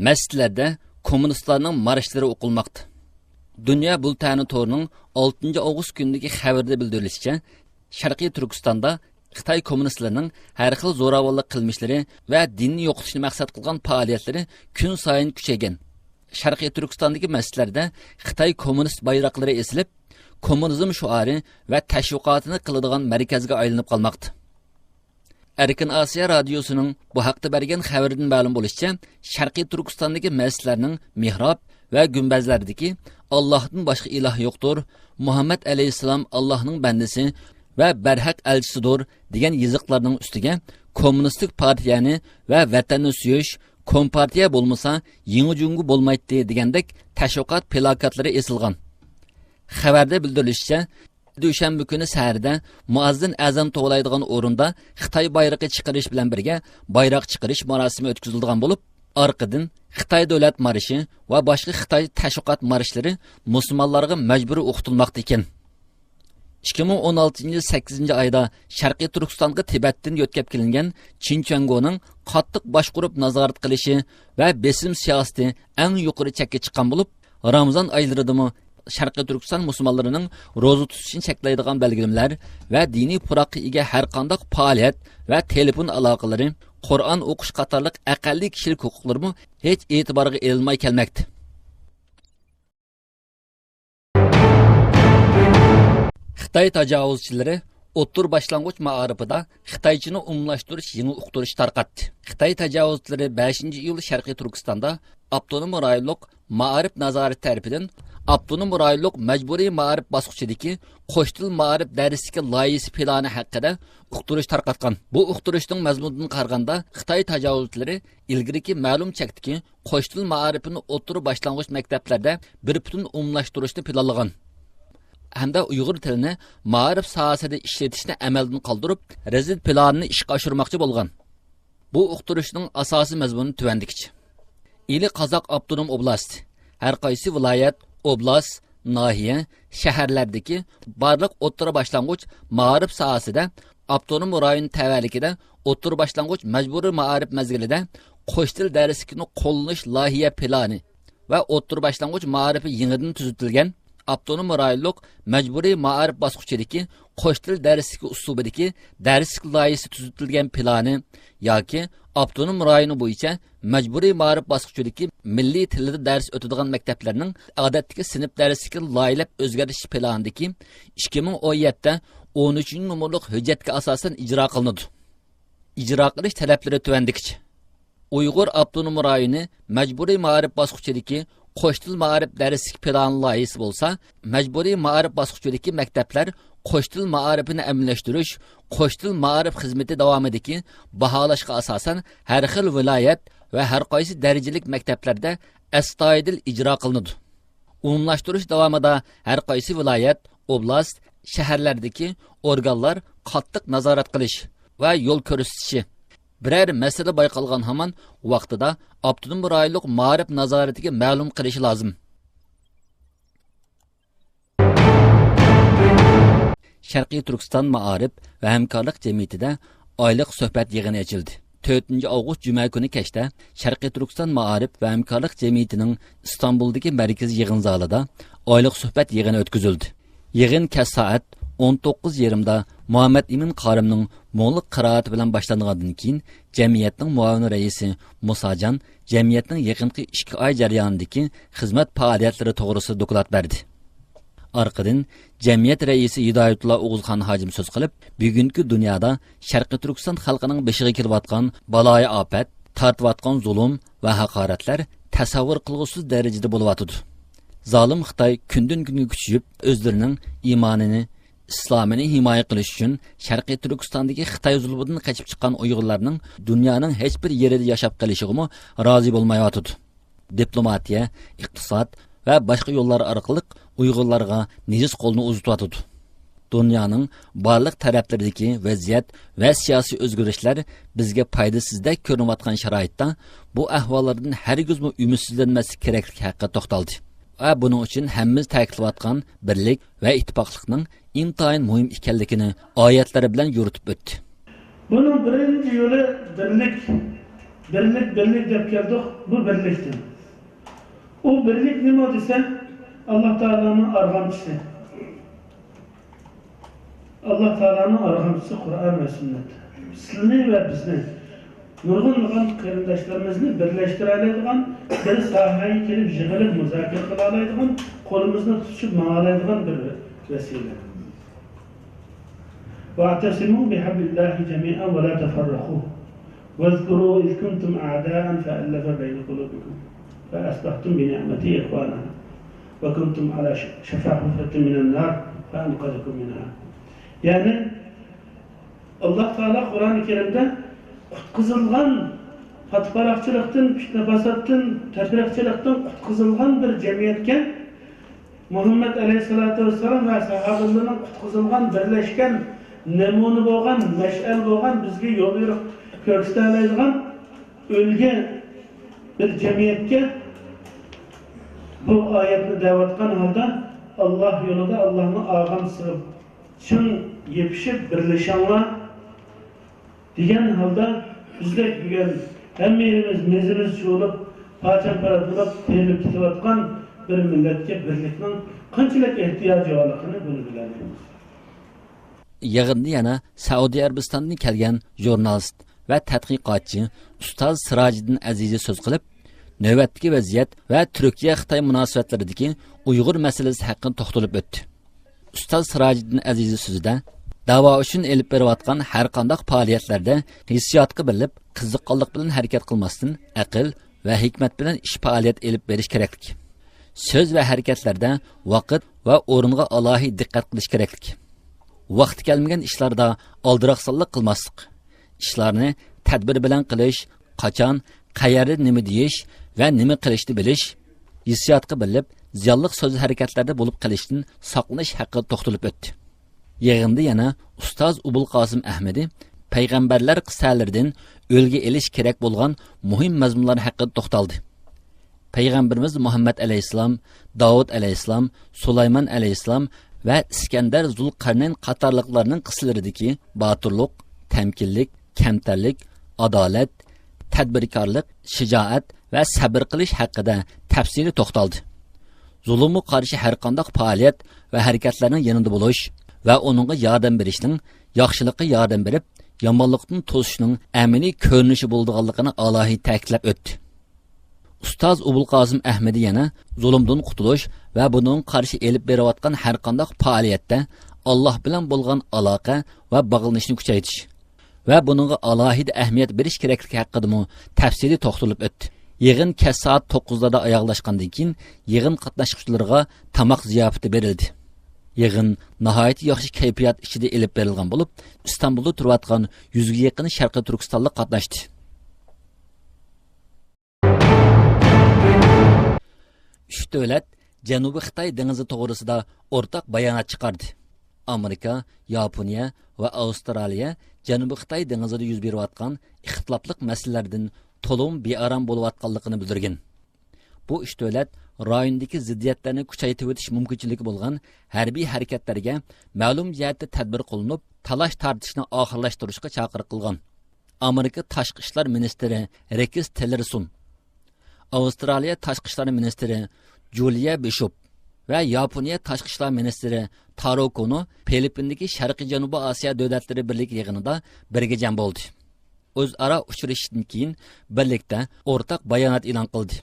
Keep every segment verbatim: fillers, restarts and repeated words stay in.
مەسچىتلەردە كوممۇنىستلارنىڭ مارشلىرى ئوقۇلماقتا. دۇنيا بۈلتەنى تورىنىڭ ئالتىنچى ئاۋغۇست كۈنىدىكى خەۋىرىدە بىلدۈرۈلۈشىچە، شەرقىي تۈركىستاندا خىتاي كوممۇنىستلىرىنىڭ ھەر خىل زوراۋانلىق قىلمىشلىرى ۋە دىننى يوقىتىشنى مەقسەت قىلغان پائالىيەتلىرى كۈن سايىن كۈچەيگەن. شەرقىي تۈركىستاندىكى مەسچىتلەردە خىتاي كوممۇنىست بايراقلىرى ئېسىلىپ، كوممۇنىزم شوئارى ۋە تەشۋىقاتىنى قىلىدىغان مەركەزگە ئايلىنىپ قالماقتا. ئەركىن ئاسىيا رادىيوسىنىڭ بۇ ھەقتە بەرگەن خەۋىرىدىن مەلۇم بولۇشىچە، شەرقىي تۈركىستاندىكى مەسچىتلەرنىڭ مېھراب ۋە گۈمبەزلەردىكى «ئاللاھتىن باشقا ئىلاھ يوقتۇر، مۇھەممەد ئەلەيھىسسالام ئاللاھنىڭ بەندىسى ۋە بەرھەق ئەلچىسىدۇر» دېگەن يېزىقلارنىڭ ئۈستىگە «كوممۇنىستىك پارتىيەنى ۋە ۋەتەننى سۆيۈش، كومپارتىيە بولمىسا، يېڭى جۇڭگو بولمايتتى» دېگەندەك تەشۋىقات پىلاكاتلىرى ئېسىلغان. خەۋەردە بىلدۈرۈلۈشىچە، دۈشەنبە كۈنى سەھەردە مۇئەززىن ئەزان توۋلايدىغان ئورۇندا خىتاي بايرىقى چىقىرىش بىلەن بىرگە بايراق چىقىرىش مۇراسىمى ئۆتكۈزۈلىدىغان بولۇپ، ئارقىدىن خىتاي دۆلەت مارشى ۋە باشقا خىتاي تەشۋىقات مارشلىرى مۇسۇلمانلارغا مەجبۇرىي ئوقۇتۇلماقتا ئىكەن. ئىككى مىڭ ئون ئالتىنچى يىل سەككىزىنچى ئايدا شەرقىي تۈركىستانغا تىبەتتىن يۆتكەپ كېلىنگەن چىن چۈەنگونىڭ قاتتىق باشقۇرۇپ نازارەت قىلىشى ۋە بېسىم سىياسىتى ئەڭ يۇقىرى چەككە چىققان بولۇپ، رامىزان ئايلىرىدىمۇ شەرقىي تۈركىستان مۇسۇلمانلىرىنىڭ روزا تۇتۇشىنى چەكلەيدىغان بەلگىلىمىلەر ۋە دىنىي پۇراققا ئىگە ھەرقانداق پائالىيەت ۋە تېلېفون ئالاقىلىرى، قۇرئان ئوقۇش قاتارلىق ئەقەللىي كىشىلىك ھوقۇقلىرىمۇ ھېچ ئېتىبارغا ئېلىنماي كەلمەكتە. خىتاي تاجاۋۇزچىلىرى ئوتتۇرا باشلانغۇچ مائارىپىدا خىتايچىنى ئومۇملاشتۇرۇش يېڭى ئۇقتۇرۇش تارقاتتى. خىتاي تاجاۋۇزچىلىرى بەشىنچى ئىيۇل شەرقىي تۈركىستاندا ئاپتونوم رايونلۇق مائارىپ نازارىتى تەرىپىدىن ئاپتونوم رايونلۇق مەجبۇرىي مائارىپ باسقۇچىدىكى قوش تىل مائارىپ دەرسلىكى لايىھىسى پىلانى ھەققىدە ئۇقتۇرۇش تارقاتقان. بۇ ئۇقتۇرۇشنىڭ مەزمۇنىدىن قارىغاندا، خىتاي تاجاۋۇزچىلىرى ئىلگىرىكى مەلۇم چەكتىكى قوش تىل مائارىپىنى ئوتتۇرا باشلانغۇچ مەكتەپلەردە بىر پۈتۈن ئومۇملاشتۇرۇشنى پىلانلىغان ھەمدە ئۇيغۇر تىلىنى مائارىپ ساھەسىدە ئىشلىتىشنى ئەمەلدىن قالدۇرۇپ، رېزىل پىلانىنى ئىشقا ئاشۇرماقچى بولغان. بۇ ئۇقتۇرۇشنىڭ ئاساسىي مەزمۇنى تۆۋەندىكىچە. ئىلى قازاق ئاپتونوم ئوبلاستى، ھەر قايسى ۋىلايەت، ئوبلاست، ناھىيە، شەھەرلەردىكى بارلىق ئوتتۇرا باشلانغۇچ مائارىپ ساھەسىدە ئاپتونوم رايون تەۋەلىكىدە ئوتتۇرا باشلانغۇچ مەجبۇرىي مائارىپ مەزگىلىدە قوش تىل دەرسلىكىنى قوللىنىش لايىھە پىلانى ۋە ئوتتۇرا باشلانغۇچ مائارىپى يېڭىدىن تۈزىتىلگەن ئاپتونوم رايونلۇق مەجبۇرىي مائارىپ باسقۇچىدىكى قوش تىل دەرسلىكى ئۇسلۇبىدىكى دەرسلىك لايىھىسى تۈزىتىلگەن پىلانى ياكى ئاپتونوم رايونى بويىچە مەجبۇرىي مائارىپ باسقۇچىدىكى مىللىي تىلدا دەرس ئۆتىدىغان مەكتەپلەرنىڭ ئادەتتىكى سىنىپ دەرسلىكىنى لايىھەلەپ ئۆزگەرتىش پىلانىدىكى ئىككى مىڭ ئون يەتتە ئون ئۈچىنچى نومۇرلۇق ھۆججەتكە ئاساسەن ئىجرا قىلىنىدۇ. ئىجرا قىلىش تەلەپلىرى تۆۋەندىكىچە. ئۇيغۇر ئاپتونوم رايونى مەجبۇرىي مائارىپ باسقۇچىدىكى قوش تىل مائارىپ دەرسلىك پىلانى لايىھىسى بولسا، مەجبۇرىي مائارىپ باسقۇچىدىكى مەكتەپلەر قوش تىل مائارىپىنى ئەمەلىيلەشتۈرۈش، قوش تىل مائارىپ خىزمىتى داۋامىدىكى باھالاشقا ئاساسەن ھەر خىل ۋىلايەت ۋە ھەر قايسى دەرىجىلىك مەكتەپلەردە ئەستايىدىل ئىجرا قىلىنىدۇ. ئومۇملاشتۇرۇش داۋامىدا ھەر قايسى ۋىلايەت، ئوبلاست، شەھەرلەردىكى ئورگانلار قاتتىق نازارەت قىلىش ۋە يول كۆرسىتىشى، بىرەر مەسىلە بايقالغان ھامان ۋاقتىدا ئاپتونوم رايونلۇق مائارىپ نازارىتىگە مەلۇم قىلىشى لازىم. شەرقىي تۈركىستان مائارىپ ۋە ھەمكارلىق جەمئىيىتىدە ئايلىق سۆھبەت يىغىنى ئېچىلدى. تۆتىنچى ئاۋغۇست جۈمە كۈنى كەچتە شەرقىي تۈركىستان مائارىپ ۋە ھەمكارلىق جەمئىيىتىنىڭ ئىستانبۇلدىكى مەركىزىي يىغىن زالىدا ئايلىق سۆھبەت يىغىنى ئۆتكۈزۈلدى. يىغىن كەچ سائەت ئون توققۇز يېرىمدا مۇھەممەد ئىمىن قارىمنىڭ مۇڭلۇق قىرائىتى بىلەن باشلانغاندىن كېيىن، جەمئىيەتنىڭ مۇئاۋىن رەئىسى مۇساجان جەمئىيەتنىڭ يېقىنقى ئىككى ئاي جەريانىدىكى خىزمەت پائالىيەتلىرى توغرىسىدا دوكلات بەردى. ئارقىدىن جەمئىيەت رەئىسى ھىدايەتۇللا ئوغۇزخان ھاجىم سۆز قىلىپ، بۈگۈنكى دۇنيادا شەرقىي تۈركىستان خەلقىنىڭ بېشىغا كېلىۋاتقان بالايىئاپەت، تارتىۋاتقان زۇلۇم ۋە ھاقارەتلەر تەسەۋۋۇر قىلغۇسىز دەرىجىدە بولۇۋاتىدۇ. زالىم خىتاي كۈندىن-كۈنگە كۈچىيىپ، ئۆزلىرىنىڭ ئىمانىنى، ئىسلامىنى ھىمايە قىلىش ئۈچۈن شەرقىي تۈركىستاندىكى خىتاي زۇلمىدىن قېچىپ چىققان ئۇيغۇرلارنىڭ دۇنيانىڭ ھېچبىر يېرىدە ياشاپ قېلىشىغىمۇ رازى بولمايۋاتىدۇ. دىپلوماتىيە، ئىقتىساد ۋە باشقا يوللار ئارقىلىق ئۇيغۇرلارغا نىجىس قولىنى ئۇزىتىۋاتىدۇ. دۇنيانىڭ بارلىق تەرەپلىرىدىكى ۋەزىيەت ۋە سىياسىي ئۆزگىرىشلەر بىزگە پايدىسىزدەك كۆرۈنۈۋاتقان شارائىتتا، بۇ ئەھۋاللاردىن ھەرگىزمۇ ئۈمىدسىزلەنمەسلىك كېرەكلىكى ھەققىدە توختالدى ۋە بۇنىڭ ئۈچۈن ھەممىمىز تەكىتلەۋاتقان بىرلىك ۋە ئىتتىپاقلىقنىڭ ئىنتايىن مۇھىم ئىكەنلىكىنى ئايەتلەر بىلەن يورۇتۇپ ئۆتتى. بۇنىڭ بىرىنچى يولى بىرلىك، بىرلىك، بىرلىك دەپ كەلدۇق، بۇ بىرلىكتىن. ئۇ بىرلىك نېمە دېسە، ئاللا تائالانىڭ ئارغامچىسى. ئاللا تائالانىڭ ئارغامچىسى قۇرئان ۋە سۈننەت. سىلىنى ۋە بىزنى، نۇرغۇنلىغان قېرىنداشلىرىمىزنى بىرلەشتۈرەلەيدىغان، بىر ساھەگە كېلىپ يىغىلىپ مۇزاكىرە قىلالايدىغان، قولىمىزنى تۇتۇشۇپ ماڭالايدىغان بىر ۋەسىلە. واعتصموا بحبل الله جميعا ولا تفرقوا واذكروا إذ كنتم أعداء فألف بين قلوبكم فأصبحتم بنعمته إخوانا وكنتم على شفا حفرة من النار فأنقذكم منها. يەنى، ئاللا تائالا قۇرئانى كەرىمدە قۇتقۇزۇلغان، پاتىپاراقچىلىقتىن، پىتنە-پاساتتىن، تەپرىقىچىلىقتىن قۇتقۇزۇلغان بىر جەمئىيەتكە مۇھەممەد ئەلەيھىسسالاتۇ ۋەسسالام ۋە ساھابىلىرىنىڭ قۇتقۇزۇلغان، بىرلەشكەن، نەمۇنە بولغان، مەشئەل بولغان، بىزگە يول يورۇق كۆرسىتەلەيدىغان ئۈلگە بىر جەمئىيەتكە بۇ ئايەتنى دەۋاتقان ھالدا، ئاللا يولىدا ئاللانىڭ ئارغامچىسى قىلىپ چىڭ يېپىشىپ بىرلىشىڭلار دېگەن ھالدا، بىزدەك بۈگۈن ھەممىمىز مېزىمىز چۇۋۇلۇپ، پاچام-پارات بولۇپ، تېيىلىپ كېتىۋاتقان بىر مىللەتكە بىرلىكنىڭ قانچىلىك ئېھتىياجى بارلىقىنى بۇنى بىلەلەيمىز. يىغىندا يەنە سەئۇدى ئەرەبىستاندىن كەلگەن ژۇرنالىست ۋە تەتقىقاتچى ئۇستاز سىراجىدىن ئەزىزى سۆز قىلىپ، نۆۋەتتىكى ۋەزىيەت ۋە تۈركىيە-خىتاي مۇناسىۋەتلىرىدىكى ئۇيغۇر مەسىلىسى ھەققىدە توختىلىپ ئۆتتى. ئۇستاز سىراجىدىن ئەزىزى سۆزىدە، داۋا ئۈچۈن ئېلىپ بېرىۋاتقان ھەرقانداق پائالىيەتلەردە ھېسسىياتقا بېرىلىپ، قىزىققانلىق بىلەن ھەرىكەت قىلماستىن، ئەقىل ۋە ھېكمەت بىلەن ئىش پائالىيەت ئېلىپ بېرىش كېرەكلىك. سۆز ۋە ھەرىكەتلەردە ۋاقىت ۋە ئورۇنغا ئالاھىدە دىققەت قىلىش كېرەكلىك. ۋاقتى كەلمىگەن ئىشلاردا ئالدىراقسانلىق قىلماسلىق. ئىشلارنى تەدبىر بىلەن قىلىش، قاچان، قەيەردە نېمە دېيىش ۋە نېمە قىلىشنى بىلىش، ھېسسىياتقا بېرىلىپ، زىيانلىق سۆز-ھەرىكەتلەردە بولۇپ قېلىشتىن ساقلىنىش ھەققىدە توختىلىپ ئۆتتى. يىغىندا يەنە ئۇستاز ئوبۇلقاسىم ئەھمىدى پەيغەمبەرلەر قىسسەلىرىدىن ئۈلگە ئېلىش كېرەك بولغان مۇھىم مەزمۇنلار ھەققىدە توختالدى. پەيغەمبىرىمىز مۇھەممەد ئەلەيھىسسالام، داۋۇت ئەلەيھىسسالام، سۇلايمان ئەلەيھىسسالام ۋە ئىسكەندەر زۇلقەرنەين قاتارلىقلارنىڭ قىسسىلىرىدىكى باتۇرلۇق، تەمكىنلىك، كەمتەرلىك، ئادالەت، تەدبىركارلىق، شىجائەت ۋە سەبرى قىلىش ھەققىدە تەپسىلىي توختالدى. زۇلۇمغا قارشى ھەرقانداق پائالىيەت ۋە ھەرىكەتلەرنىڭ يېنىدا بولۇش ۋە ئۇنىڭغا ياردەم بېرىشنىڭ ياخشىلىققا ياردەم بېرىپ، يامانلىقتىن توسۇشنىڭ ئەمەلىي كۆرۈنۈشى بولىدىغانلىقىنى ئالاھىدە تەكىتلەپ ئۆتتى. ئۇستاز ئوبۇلقاسىم ئەھمىدى يەنە زۇلۇمدىن قۇتۇلۇش ۋە بۇنىڭغا قارشى ئېلىپ بېرىۋاتقان ھەرقانداق پائالىيەتتە ئاللاھ بىلەن بولغان ئالاقە ۋە باغلىنىشنى كۈچەيتىش ۋە بۇنىڭغا ئالاھىدە ئەھمىيەت بېرىش كېرەكلىكى ھەققىدىمۇ تەپسىلىي توختىلىپ ئۆتتى. يىغىن كەچ سائەت توققۇزلاردا ئاياغلاشقاندىن كېيىن، يىغىن قاتناشقۇچىلىرىغا تاماق زىياپىتى بېرىلدى. يىغىن ناھايىتى ياخشى كەيپىيات ئىچىدە ئېلىپ بېرىلغان بولۇپ، ئىستانبۇلدا تۇرۇۋاتقان يۈزگە يېقىن شەرقىي تۈركىستانلىق قاتناشتى. ئۈچ دۆلەت جەنۇبىي خىتاي دېڭىزى توغرىسىدا ئورتاق بايانات چىقاردى. ئامېرىكا، ياپونىيە ۋە ئاۋسترالىيە جەنۇبىي خىتاي دېڭىزىدا يۈز بېرىۋاتقان ئىختىلاپلىق مەسىلىلەردىن تولىمۇ بىئارام بولۇۋاتقانلىقىنى بىلدۈرگەن. بۇ ئۈچ دۆلەت رايوندىكى زىددىيەتلەرنى كۈچەيتىۋېتىش مۇمكىنچىلىكى بولغان ھەربىي ھەرىكەتلەرگە مەلۇم جەھەتتە تەدبىر قوللىنىپ، تالاش-تارتىشنى ئاخىرلاشتۇرۇشقا چاقىرىق قىلغان. ئامېرىكا تاشقى ئىشلار مىنىستىرى رېكس تىللېرسون، ئاۋسترالىيە تاشقى ئىشلار مىنىستىرى جۇلىيە بىشوپ ۋە ياپونىيە تاشقى ئىشلار مىنىستىرى تارو كونو فىلىپپىندىكى شەرقىي جەنۇبىي ئاسىيا دۆلەتلىرى بىرلىكى يىغىنىدا بىرگە جەم بولدى. ئۆزئارا ئۇچرىشىشتىن كېيىن بىرلىكتە ئورتاق بايانات ئېلان قىلدى.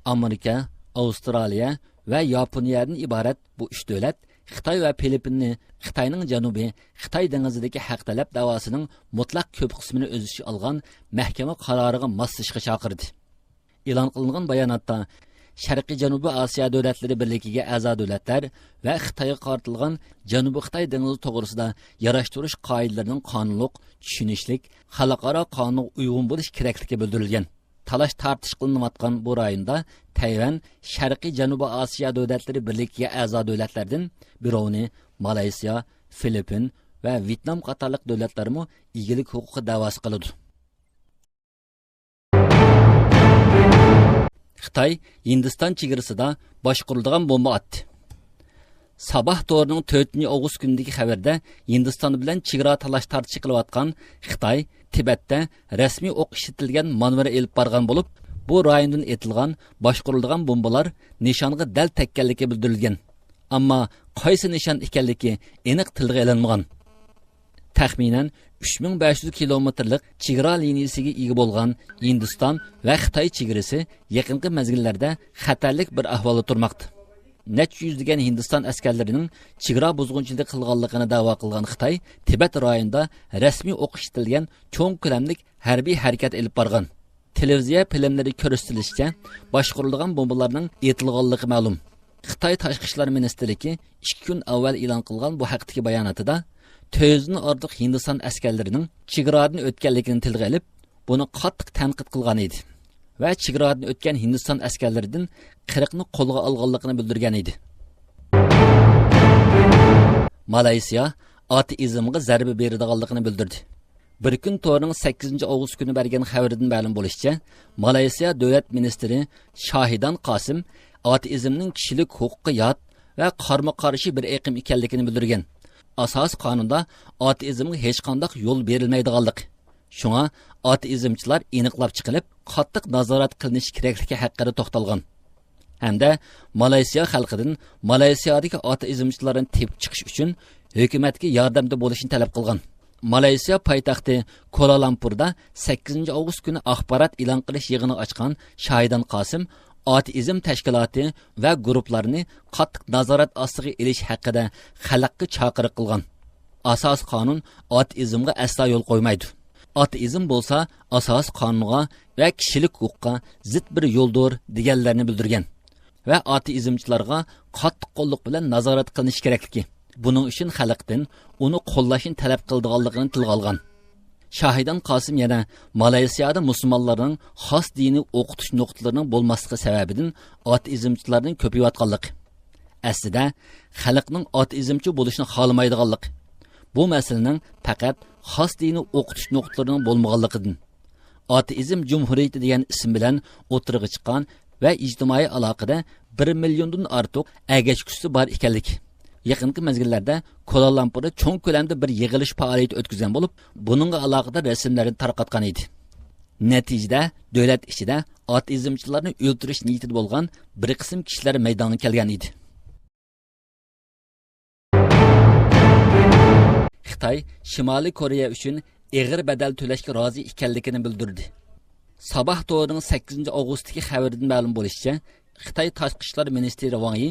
ئامېرىكا، ئاۋسترالىيە ۋە ياپونىيەدىن ئىبارەت بۇ ئۈچ دۆلەت خىتاي ۋە فىلىپپىننى خىتاينىڭ جەنۇبى خىتاي دېڭىزىدىكى ھەق تەلەپ دەۋاسىنىڭ مۇتلەق كۆپ قىسمىنى ئۆز ئىچىگە ئالغان مەھكىمە قارارىغا ماسلىشىشقا چاقىردى. ئېلان قىلىنغان باياناتتا شەرقىي جەنۇبىي ئاسىيا دۆلەتلىرى بىرلىكىگە ئەزا دۆلەتلەر ۋە خىتايغا قارىتىلغان جەنۇبىي خىتاي دېڭىزى توغرىسىدا ياراشتۇرۇش قائىدىلىرىنىڭ قانۇنلۇق، چۈشىنىشلىك، خەلقئارا قانۇنغا ئۇيغۇن بولۇش كېرەكلىكى بىلدۈرۈلگەن. تالاش-تارتىش قىلىنىۋاتقان بۇ رايوندا تەيۋەن شەرقىي جەنۇبىي ئاسىيا دۆلەتلىرى بىرلىكىگە ئەزا دۆلەتلەردىن بىرەۋنى، مالايسىيا، فىلىپپىن ۋە ۋيېتنام قاتارلىق دۆلەتلەرمۇ ئىگىلىك ھوقۇقى دەۋاسى قىلىدۇ. خىتاي ھىندىستان چېگرىسىدا باشقۇرۇلىدىغان بومبا ئاتتى. ساباھ تورىنىڭ تۆتىنچى ئاۋغۇست كۈنىدىكى خەۋىرىدە ھىندىستان بىلەن چېگرا تالاش-تارتىشى قىلىۋاتقان خىتاي تىبەتتە رەسمىي ئوق ئىشلىتىلگەن مانېۋىر ئېلىپ بارغان بولۇپ، بۇ رايوندىن ئېتىلغان باشقۇرۇلىدىغان بومبىلار نىشانغا دەل تەگكەنلىكى بىلدۈرۈلگەن. ئەمما قايسى نىشان ئىكەنلىكى ئېنىق تىلغا ئېلىنمىغان. تەخمىنەن ئۈچ مىڭ بەش يۈز كىلومېتىرلىق چېگرا لىنىيىسىگە ئىگە بولغان ھىندىستان ۋە خىتاي چېگرىسى يېقىنقى مەزگىللەردە خەتەرلىك بىر ئەھۋالدا تۇرماقتا. نەچچە يۈزلىگەن ھىندىستان ئەسكەرلىرىنىڭ چېگرا بۇزغۇنچىلىق قىلغانلىقىنى دەۋا قىلغان خىتاي تىبەت رايونىدا رەسمىي ئوق ئىشلىتىلگەن چوڭ كۆلەملىك ھەربىي ھەرىكەت ئېلىپ بارغان. تېلېۋىزىيە فىلىملىرى كۆرسىتىلىشىچە، باشقۇرۇلىدىغان بومبىلارنىڭ ئېتىلغانلىقى مەلۇم. خىتاي تاشقى ئىشلار مىنىستىرلىكى ئىككى كۈن ئاۋۋال ئېلان قىلغان بۇ ھەقتىكى باياناتىدا، تۆت يۈزدىن ئارتۇق ھىندىستان ئەسكەرلىرىنىڭ چېگرادىن ئۆتكەنلىكىنى تىلغا ئېلىپ، بۇنى قاتتىق تەنقىد قىلغان ئىدى ۋە چېگرادىن ئۆتكەن ھىندىستان ئەسكەرلىرىدىن قىرىقنى قولغا ئالغانلىقىنى بىلدۈرگەن ئىدى. مالايسىيا ئاتېئىزمغا زەربە بېرىدىغانلىقىنى بىلدۈردى. بىر كۈن تورىنىڭ سەككىزىنچى ئاۋغۇست كۈنى بەرگەن خەۋىرىدىن مەلۇم بولۇشىچە، مالايسىيا دۆلەت مىنىستىرى شاھىدان قاسىم ئاتېئىزمنىڭ كىشىلىك ھوقۇققا يات ۋە قارمۇ قارشى بىر ئېقىم ئىكەنلىكىنى بىلدۈرگەن. ئاساسىي قانۇندا ئاتېئىزمغا ھېچقانداق يول بېرىلمەيدىغانلىقى، شۇڭا ئاتېئىزمچىلار ئېنىقلاپ چىقىلىپ، قاتتىق نازارەت قىلىنىشى كېرەكلىكى ھەققىدە توختالغان. ھەمدە مالايسىيا خەلقىدىن مالايسىيادىكى ئاتېئىزمچىلارنى تېپىپ چىقىش ئۈچۈن ھۆكۈمەتكە ياردەمدە بولۇشنى تەلەپ قىلغان. مالايسىيا پايتەختى كوالالامپۇردا سەككىزىنچى ئاۋغۇست كۈنى ئاخبارات ئېلان قىلىش يىغىنى ئاچقان شاھىدان قاسىم ئاتېئىزم تەشكىلاتى ۋە گۇرۇپپىلارنى قاتتىق نازارەت ئاستىغا ئېلىش ھەققىدە خەلققە چاقىرىق قىلغان. ئاساسىي قانۇن ئاتېئىزمغا ئەسلا يول قويمايدۇ. ئاتېئىزم بولسا ئاساسىي قانۇنغا ۋە كىشىلىك ھوقۇققا زىت بىر يولدۇر دېگەنلەرنى بىلدۈرگەن ۋە ئاتېئىزمچىلارغا قاتتىق قوللۇق بىلەن نازارەت قىلىنىشى كېرەكلىكى، بۇنىڭ ئۈچۈن خەلقتىن ئۇنى قوللاشنى تەلەپ قىلىدىغانلىقىنى تىلغا ئالغان. شاھىدان قاسىم يەنە مالايسىيادا مۇسۇلمانلارنىڭ خاس دىنىي ئوقۇتۇش نۇقتىلىرىنىڭ بولماسلىقى سەۋەبىدىن ئاتېئىزمچىلارنىڭ كۆپىيىۋاتقانلىقى، ئەسلىدە خەلقنىڭ ئاتېئىزمچى بولۇشىنى خالىمايدىغانلىقى، بۇ مەسىلىنىڭ پەقەت خاس دىنىي ئوقۇتۇش نۇقتىلىرىنىڭ بولمىغانلىقىدىن، ئاتېئىزم جۇمھۇرىيىتى دېگەن ئىسىم بىلەن ئوتتۇرىغا چىققان ۋە ئىجتىمائىي ئالاقىدە بىر مىليوندىن ئارتۇق ئەگەشكۈچىسى بار ئىكەنلىكى، يېقىنقى مەزگىللەردە كوالالامپۇردا چوڭ كۆلەمدە بىر يىغىلىش پائالىيىتى ئۆتكۈزگەن بولۇپ، بۇنىڭغا ئالاقىدار رەسىملەرنى تارقاتقان ئىدى. نەتىجىدە، دۆلەت ئىچىدە ئاتېئىزمچىلارنى ئۆلتۈرۈش نىيىتىدە بولغان بىر قىسىم كىشىلەر مەيدانغا كەلگەن ئىدى. خىتاي شىمالىي كورېيە ئۈچۈن ئېغىر بەدەل تۆلەشكە رازى ئىكەنلىكىنى بىلدۈردى. ساباھ تورىنىڭ سەككىزىنچى ئاۋغۇستتىكى خەۋىرىدىن مەلۇم بولۇشىچە، خىتاي تاشقى ئىشلار مىنىستىرى ۋاڭ يى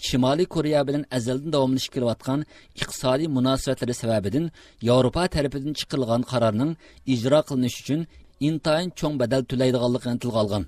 شىمالىي كورېيە بىلەن ئەزەلدىن داۋاملىشىپ كېلىۋاتقان ئىقتىسادىي مۇناسىۋەتلىرى سەۋەبىدىن ياۋروپا تەرىپىدىن چىقىرىلغان قارارنىڭ ئىجرا قىلىنىشى ئۈچۈن ئىنتايىن چوڭ بەدەل تۆلەيدىغانلىقىنى تىلغا ئالغان.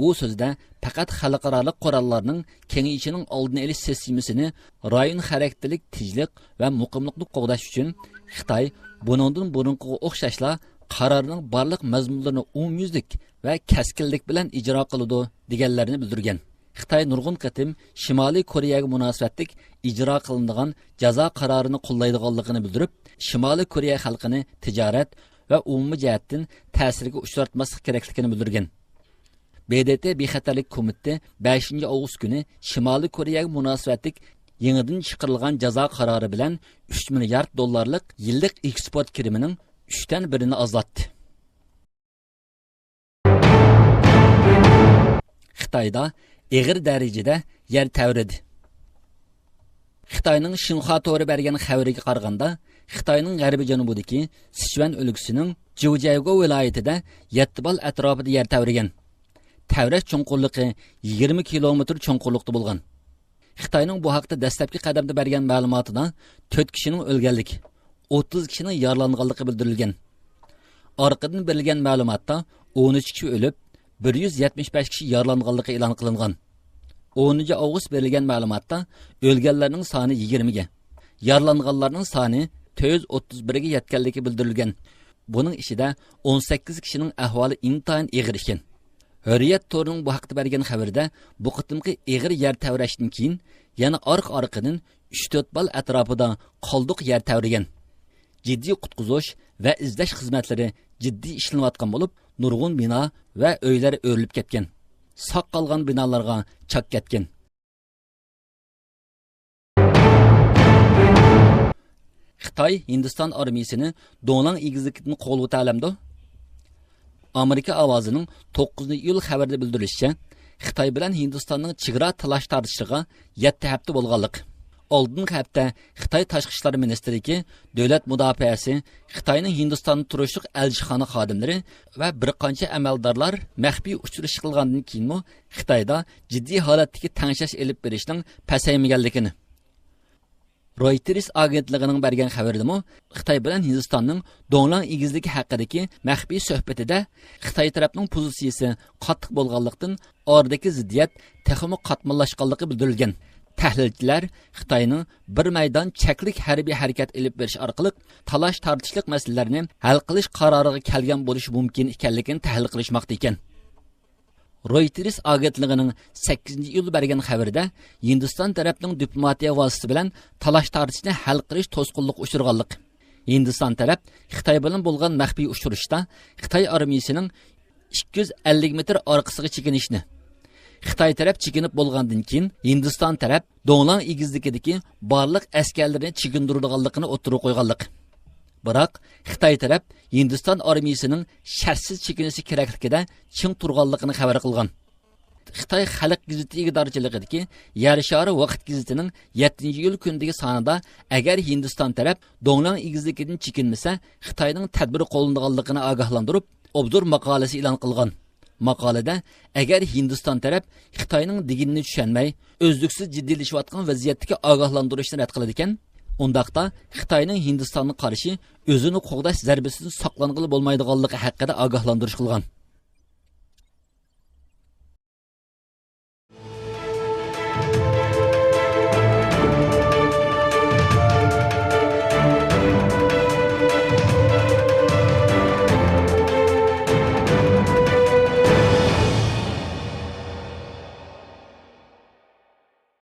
ئۇ سۆزىدە پەقەت خەلقئارالىق قوراللارنىڭ كېڭىيىشىنىڭ ئالدىنى ئېلىش سىستېمىسىنى رايون خاراكتېرلىك تىنچلىق ۋە مۇقىملىقنى قوغداش ئۈچۈن خىتاي بۇنىڭدىن بۇرۇنقىغا ئوخشاشلا قارارنىڭ بارلىق مەزمۇنلىرىنى ئومۇميۈزلۈك ۋە كەسكىنلىك بىلەن ئىجرا قىلىدۇ، دېگەنلەرنى بىلدۈرگەن. خىتاي نۇرغۇن قېتىم شىمالىي كورېيەگە مۇناسىۋەتلىك ئىجرا قىلىنىدىغان جازا قارارىنى قوللايدىغانلىقىنى بىلدۈرۈپ، شىمالىي كورېيە خەلقىنى تىجارەت ۋە ئومۇمىي جەھەتتىن تەسىرگە ئۇچراتماسلىق كېرەكلىكىنى بىلدۈرگەن. ب د ت بىخەتەرلىك كومىتېتى بەشىنچى ئاۋغۇست كۈنى شىمالىي كورېيەگە مۇناسىۋەتلىك يېڭىدىن چىقىرىلغان جازا قارارى بىلەن ئۈچ مىليارد دوللارلىق يىللىق ئېكسپورت كىرىمىنىڭ ئۈچتىن بىرىنى ئازلاتتى. خىتايدا ئېغىر دەرىجىدە يەر تەۋرىدى. خىتاينىڭ شىنخۇا تورى بەرگەن خەۋىرىگە قارىغاندا، خىتاينىڭ غەربىي جەنۇبىدىكى سىچۈەن ئۆلكىسىنىڭ جيۇجيەگو ۋىلايىتىدە يەتتە بال ئەتراپىدا يەر تەۋرىگەن. تەۋرەش چوڭقۇرلۇقى يىگىرمە كىلومېتىر چوڭقۇرلۇقتا بولغان. خىتاينىڭ بۇ ھەقتە دەسلەپكى قەدەمدە بەرگەن مەلۇماتىدا تۆت كىشىنىڭ ئۆلگەنلىكى، ئوتتۇز كىشىنىڭ يارىلانغانلىقى بىلدۈرۈلگەن. ئارقىدىن بېرىلگەن مەلۇماتتا ئون ئۈچ كىشى ئۆلۈپ، بىر يۈز يەتمىش بەش كىشى يارىلانغانلىقى ئېلان قىلىنغان. ئونىنچى ئاۋغۇست بېرىلگەن مەلۇماتتا ئۆلگەنلەرنىڭ سانى يىگىرمىگە، يارىلانغانلارنىڭ سانى تۆت يۈز ئوتتۇز بىرگە يەتكەنلىكى بىلدۈرۈلگەن. بۇنىڭ ئىچىدە ئون سەككىز كىشىنىڭ ئەھۋالى ئىنتايىن ئېغىر ئىكەن. ھۆررىيەت تورىنىڭ بۇ ھەقتە بەرگەن خەۋىرىدە، بۇ قېتىمقى ئېغىر يەر تەۋرەشتىن كېيىن يەنە ئارقا-ئارقىدىن ئۈچ تۆت بال ئەتراپىدا قالدۇق يەر تەۋرىگەن. جىددىي قۇتقۇزۇش ۋە ئىزدەش خىزمەتلىرى جىددىي ئىشلىنىۋاتقان بولۇپ، نۇرغۇن بىنا ۋە ئۆيلەر ئۆرۈلۈپ كەتكەن. ساق قالغان بىنالارغا چاك كەتكەن. خىتاي ھىندىستان ئارمىيىسىنى دونلاڭ ئېگىزلىكىدىن قوغلىۋېتەلەمدۇ؟ ئامېرىكا ئاۋازىنىڭ توققۇزىنچى ئىيۇل خەۋىرىدە بىلدۈرۈلۈشىچە، خىتاي بىلەن ھىندىستاننىڭ چېگرا تالاش تارتىشلىرىغا يەتتە ھەپتە بولغانلىقى، ئالدىنقى ھەپتە خىتاي تاشقى ئىشلار مىنىستىرلىكى، دۆلەت مۇداپىئەسى، خىتاينىڭ ھىندىستاندا تۇرۇشلۇق ئەلچىخانا خادىملىرى ۋە بىر قانچە ئەمەلدارلار مەخپىي ئۇچرىشىش قىلغاندىن كېيىنمۇ خىتايدا جىددىي ھالەتتىكى تەڭشەش ئېلىپ بېرىشنىڭ پەسەيمىگەنلىكىنى، رويتېرس ئاگېنتلىقىنىڭ بەرگەن خەۋىرىدىمۇ خىتاي بىلەن ھىندىستاننىڭ دونلاڭ ئېگىزلىكى ھەققىدىكى مەخپىي سۆھبىتىدە خىتاي تەرەپنىڭ پوزىتسىيىسى قاتتىق بولغانلىقتىن، ئارىدىكى زىددىيەت تېخىمۇ قاتماللاشقانلىقى بىلدۈرۈلگەن. تەھلىلچىلەر خىتاينىڭ بىر مەيدان چەكلىك ھەربىي ھەرىكەت ئېلىپ بېرىش ئارقىلىق تالاش-تارتىشلىق مەسىلىلەرنى ھەل قىلىش قارارىغا كەلگەن بولۇشى مۇمكىن ئىكەنلىكىنى تەھلىل قىلىشماقتا ئىكەن. رويتېرس ئاگېنتلىقىنىڭ سەككىزىنچى ئىيۇل بەرگەن خەۋىرىدە، ھىندىستان تەرەپنىڭ دىپلوماتىيە ۋاسىتىسى بىلەن تالاش-تارتىشنى ھەل قىلىش توسقۇنلۇققا ئۇچرىغانلىقى، ھىندىستان تەرەپ خىتاي بىلەن بولغان مەخپىي ئۇچرىشىشتا خىتاي ئارمىيىسىنىڭ ئىككى يۈز ئەللىك مېتىر ئارقىسىغا چېكىنىشنى، خىتاي تەرەپ چېكىنىپ بولغاندىن كېيىن، ھىندىستان تەرەپ دونلاڭ ئېگىزلىكىدىكى بارلىق ئەسكەرلىرىنى چېكىندۈرىدىغانلىقىنى ئوتتۇرىغا قويغانلىقى. بىراق، خىتاي تەرەپ ھىندىستان ئارمىيىسىنىڭ شەرتسىز چېكىنىشى كېرەكلىكىدە چىڭ تۇرغانلىقىنى خەۋەر قىلغان. خىتاي خەلق گېزىتى ئىگىدارچىلىقىدىكى يەر شارى ۋاقىت گېزىتىنىڭ يەتتىنچى ئىيۇل كۈنىدىكى سانىدا، ئەگەر ھىندىستان تەرەپ دونلاڭ ئېگىزلىكىدىن چېكىنمىسە، خىتاينىڭ تەدبىر قوللىنىدىغانلىقىنى ئاگاھلاندۇرۇپ، ئوبزور ماقالىسى ئېلان قىلغان. ماقالىدە، ئەگەر ھىندىستان تەرەپ خىتاينىڭ دېگىنىنى چۈشەنمەي، ئۈزلۈكسىز جىددىيلىشىۋاتقان ۋەزىيەتتىكى ئاگاھلاندۇرۇشنى رەت قىلىدىكەن، ئۇنداقتا خىتاينىڭ ھىندىستانغا قارشى ئۆزىنى قوغداش زەربىسىدىن ساقلانغىلى بولمايدىغانلىقى ھەققىدە ئاگاھلاندۇرۇش قىلغان.